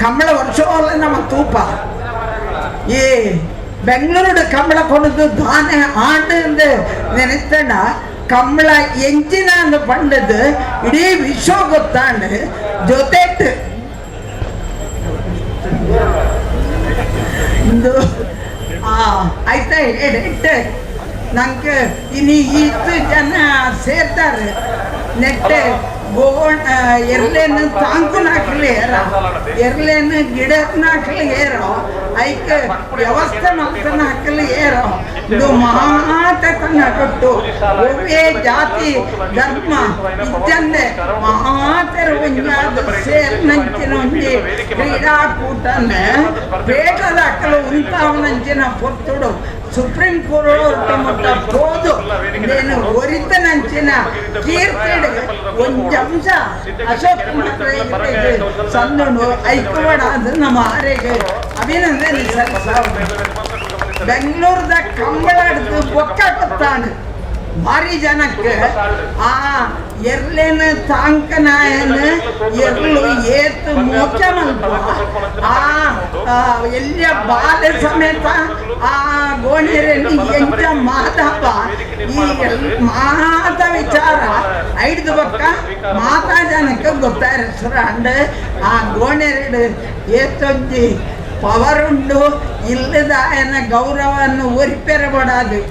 ಕಂಬಳ ವರ್ಷವಲ್ಲ ನಮ್ಮ ತೂಪ. ಈ ಬೆಂಗಳೂರು ಕಂಬಳ ಕೊಡದು ದಾನೆ ಆಂಡು ನೆನೆಸ್ತಣ. ಕಂಬಳ ಎಂಚಿನ ಅಂದು ಪಂಡದು ಇಡೀ ವಿಶ್ವ ಗೊತ್ತಾಂಡು. ಜೊತೆಟ್ ಇಂದು ಆಯ್ತಾ ಎಡೆಟ್ ನಂಗೆ ಇನಿ ಇತ್ತು ಜನ ಸೇರ್ತಾರೆ. ನೆಟ್ಟೆ ಗೋಣ ಎರ್ಲೇನು ತಾಂಕುನಾಕ್ಲಿ ಏರ, ಎರ್ಲೇನು ಗಿಡನಾಕ್ಲಿ ಏರೋ, ಐಕ್ ವ್ಯವಸ್ಥೆ ಮಲ್ತನಾಕ್ಲಿ ಏರೋ. ಇದು ಮಾತ ಕೊಟ್ಟು ಒವ್ವೇ ಜಾತಿ ಧರ್ಮ ಇಜ್ಜಂದೆ ಮಾತೆರ ಒಂಜಾದ ಸೇರ್ನಂಚಿನ ಒಂಜಿ ಕ್ರೀಡಾಕೂಟನ ಪೇಟದ ಅಕ್ಕಲು ಉಂತಾವನಂಚಿನ ಪೊರ್ತುಡು ಸುಪ್ರೀಂ ಕೋರ್ಟ್ ಮುಟ್ಟ ಪೋದು నేను ಒರಿತನಂಚಿನ ಕೀರ್ತಿಡ್ ಒಂಜಿ ಅಂಶ ಅಶೋಕ್ ಕುಮಾರ್ ಸಂದುಂಡು. ಐಕವಾಡ ನಮ್ಮ ಆರೆಗೆ ಅಭಿನಂದನೆ ಸಲ್ಲಿಸಾವು. ಬೆಂಗಳೂರದ ಕಂಬಳ ಬೊಕ್ಕ ಕೊತ್ತಾನು ಭಾರಿ ಜನಕ್ಕೆ ಆ ಎರ್ಲೇನ ತಾಂಕನಾಯನ ಎರ್ಲು ಏತ್ ಮೋಕೆ ಮಲ್ಪ ಆ ಆ, ಎಲ್ಲಿಯ ಬಾಲೆ ಸಮೇತ ಆ ಗೋಣಿಯರಲ್ಲಿ ಎಂಚ ಮಾದಪ್ಪ. ಈ ಮಾತ ವಿಚಾರ ಐದು ಬಕ್ಕ ಮಾತಾ ಜನಕ್ಕೆ ಗೊತ್ತಾಯಿರ ಅಂಡ್ ಆ ಗೋಣೆರಡು ಏತೊಂಜಿ ಪವರ್ ಉಂಡು. ಇಲ್ಲದ ಆಯನ ಗೌರವವನ್ನು ಒರಿಪೆರಬಡಾದು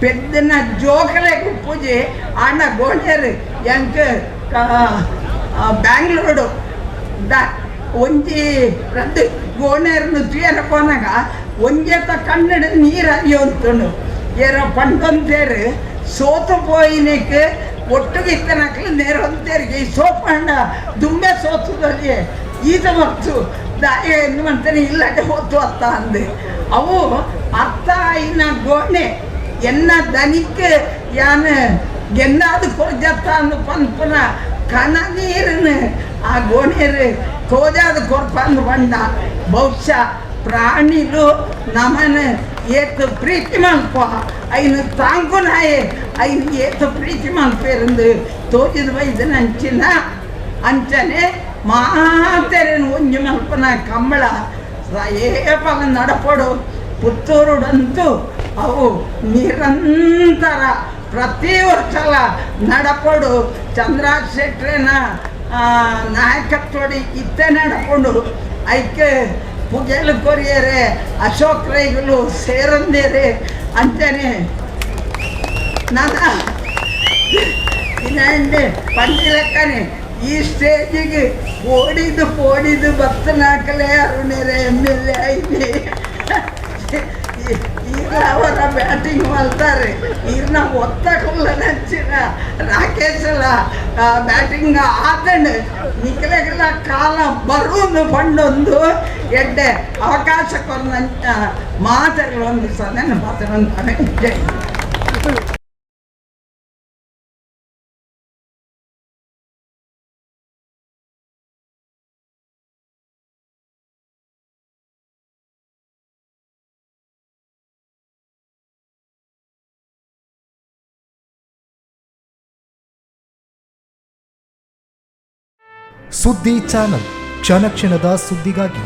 ಪೆದ್ದನ ಜೋಕಲೆ ಪೂಜೆ ಆಂಡ ಗೋಣೆರ್ ಎಂಕ್ ಬ್ಯಾಂಗ್ಳೂರು the ಒಂಜಿ ರಡ್ಡ್ ಗೋಣೆರ್ನು ತೂಯರ ಪೋನಾಗ ಒಂಜೆತ ಕನ್ನಡ ನೀರು ಅರಿಯೊಂತುಂಡು. ಏರೋ ಪಂಡೊಂತೇರು ಸೋತು ಪೋಯಿನೆಕ್ ಒಟ್ಟುಗೆ ಇತ್ತನಕ್ಲು ನೇರೊಂತೇರಿಗೆ ಈ ಸೋಪಂಡ ದುಂಬೆ ಸೋತುದಲ್ಲಿ ಈತ ಮತ್ತು ದಾಯ ಎಂದು ಮಂತನೆ ಇಲ್ಲಡೆ ಹೋತು ಅತ್ತ ಅಂದೆ. ಅವು ಅರ್ಥ ಆಯಿನ ಗೋಣೆ ಎನ್ನ ದನಿಕ್ ಯಾನ್ ಗೆನ್ನಾದು ಕೊರ್ಜತ್ತ ಅಂದು ಪನ್ಪುನ ಕಣ ನೀರನ್ನು ಆ ಗೋಣೆರು ತೋಜಾದ ಕೊರ್ಪಂದು ಬಂಡ. ಬಹುಶಃ ಪ್ರಾಣಿಲು ನಮನ ಏತ್ ಪ್ರೀತಿ ಮಲ್ಪ, ಐನು ತಾಂಕುನಾಯೆ ಐನು ಏತ್ ಪ್ರೀತಿ ಮಲ್ಪೆರಂದು ತೋಜಿದ ಬೈದನ ಅಂಚಿನ ಅಂಚನೆ ಮಾತೆರೆನ್ ಒಂಜಿ ಮಲ್ಪನ ಕಂಬಳ ಏಪಲ ನಡಪಡು. ಪುತ್ತೂರುಡಂತೂ ಅವು ನಿರಂತರ ಪ್ರತಿ ವರ್ಷಲ ನಡಪಡು. ಚಂದ್ರಾಜ್ ಶೆಟ್ರೆನ ನಾಯಕತ್ವಡಿ ಇತ್ತೆ ನಡಪುಂಡು. ಐಕೆ ಪುಗೆಲು ಕೊರಿಯರೆ ಅಶೋಕ್ ರೈಗಳು ಸೇರಂದೇರೆ. ಅಂಚನೆ ನನ್ನ ಇನ್ನಂಡೆ ಪಂಡಿಲಕ್ಕನೆ ಈ ಸ್ಟೇಜಿಗೆ ಪೋಡಿದು ಪೋಡಿದು ಬತ್ತನಾಕಲೆ ಅರುಣೆರೆ ಎಮ್ಎಲ್ಎ ಐತಿ. ಈಗ ಅವರ ಬ್ಯಾಟಿಂಗ್ ಮಾಡ್ತಾರೆ. ಈರ್ನ ಒತ್ತ ಕುಲ್ಲನಂಚಿನ ರಾಕೇಶಲ ಬ್ಯಾಟಿಂಗ್ ಆತಂಡು. ನಿಖಲೆಗೆಲ್ಲ ಕಾಲ ಬರುವುದು ಪಂಡೊಂದು ಎಡ್ಡೆ ಅವಕಾಶ ಕೊರ್ನಂಚ ಮಾತೆಗಳು ಒಂದು ಸದನ ಪಾತ್ರ. ಜೈ. ಸುದ್ದಿ ಚಾನಲ್, ಕ್ಷಣ ಕ್ಷಣದ ಸುದ್ದಿಗಾಗಿ.